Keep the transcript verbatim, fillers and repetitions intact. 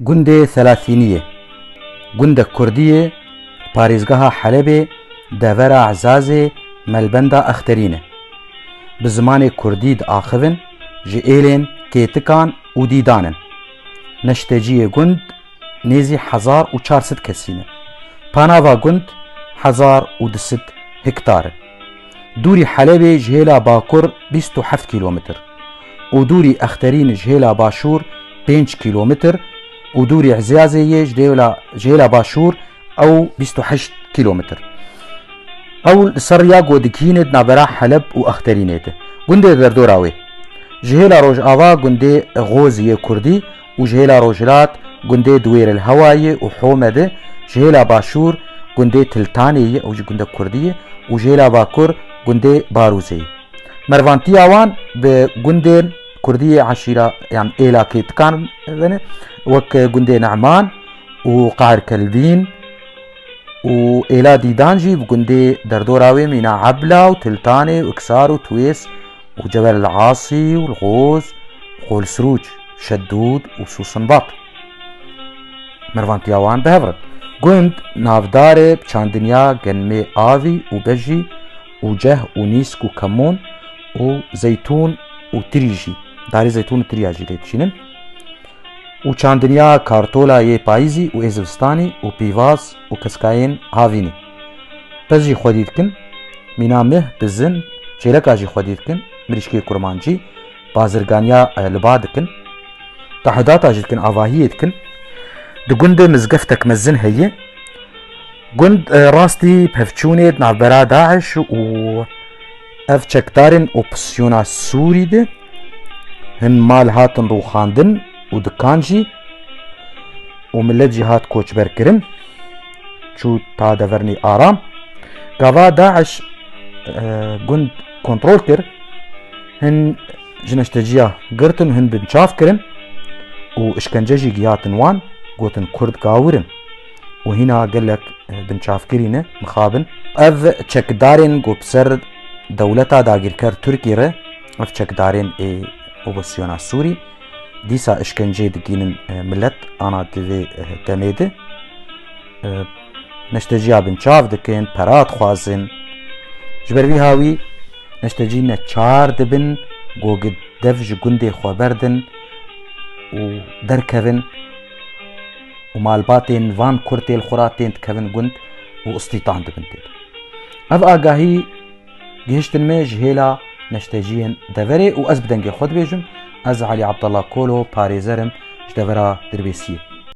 Gundê Selasîniyê, gundek kurdî yê, parêzgeha Helebê, devera Ezazê, melbenda Exterîn e. Bi zimanê kurdî diaxivin, ji êlên, kêtikan û dîdan in. Neşteciyê gund nêzî hezar û çar sed kesî ne. Panava gund hezar û du sed hektar e. Dûrî Helebê ji hêla bakur bîst û heft kîlometr û dûrî Exterîn ji hêla başûr pênc kîlometr û dûrî Ezazê yê ji hêla, ji hêla başûr ew bîst û heşt kîlometr. Ew li ser riya ku digihîne di navbera Heleb û Exterînê de. Gundê derdora wê. Ji hêla rojava gundê Xozî yê kurdî û ji hêla rojhilat gundê Diwêril Hewayê û Home de, ji hêla başûr gundê Tiltanê ye, ew jî gundek kurdî ye, û ji hêla bakur gundê Barûzê ye. Mervantiya wan bi gundên kurdî yê eşîra, yan êla kêtikan ve ne, wek gundê Ne'man û Qehr Kelvîn û êla dîdan jî bi gundê derdora wê mîna Ebla û Tiltanê û Iksar û Twês û Cebel el Asî û Lixoz, Xol Sirûc, Şedûd û Sûsinbat. Mervantiya wan bi hev re. Gund navdar e bi çandiniya genmê avî û bejî û ceh û nîsk û kemûn û zeytûn û tirî jî. Darê zeytûn û tiriya jî lê dişînin. Û çandiniya kartola yê payîzî û ê zivistanî û pîvaz û keskayên havînî. Pez jî xwedî dikin, mîna mih, bizin, çêleka jî xwedî dikin, mirîşkê kurmancî, bazirganiya, e, li ba dikin. Tehudata jî dikin, avahiyê dikin. Di gundê mizgeftek mezin heye. Gund, e, rastî pevçûnê di navbera DAIŞ û ev çekdarên opozîsyona Sûrî de hin mal hatin rûxandin û dikan jî û millet jî hat koçberkirin, çû ta devernî aram. Gava DAIŞ, e, gund kontrol kir, hin ji neşteciya girtin, hin binçav kirin û işkence jî gihatin wan, gotin Kurd gawir in û hîna gelek, e, binçavkirî ne, mixabin. Ev çekdarên ku bi ser dewleta dagîrker Tirkî re, ev çekdarên ê opozîsyona Sûrî, dîsa işkenceyê digînin, e, millet ana di vê, e, demê de. E, neşteciya binçav dikin, pera dixwazin. Ji ber vî hawî neştecî neçar dibin ku gi dev ji gundê xwe berdin û derkevin û malbatên van kurtê li xwe ra tên dikevin gund û istîtan dibin tê de. Ev agahî gihiştin me ji hêla neşteciyên deverê û ez bi dengê xwe dibêjim, ez Elî Abdullah Kolo parêzer im ji devera Dirbêsiyê.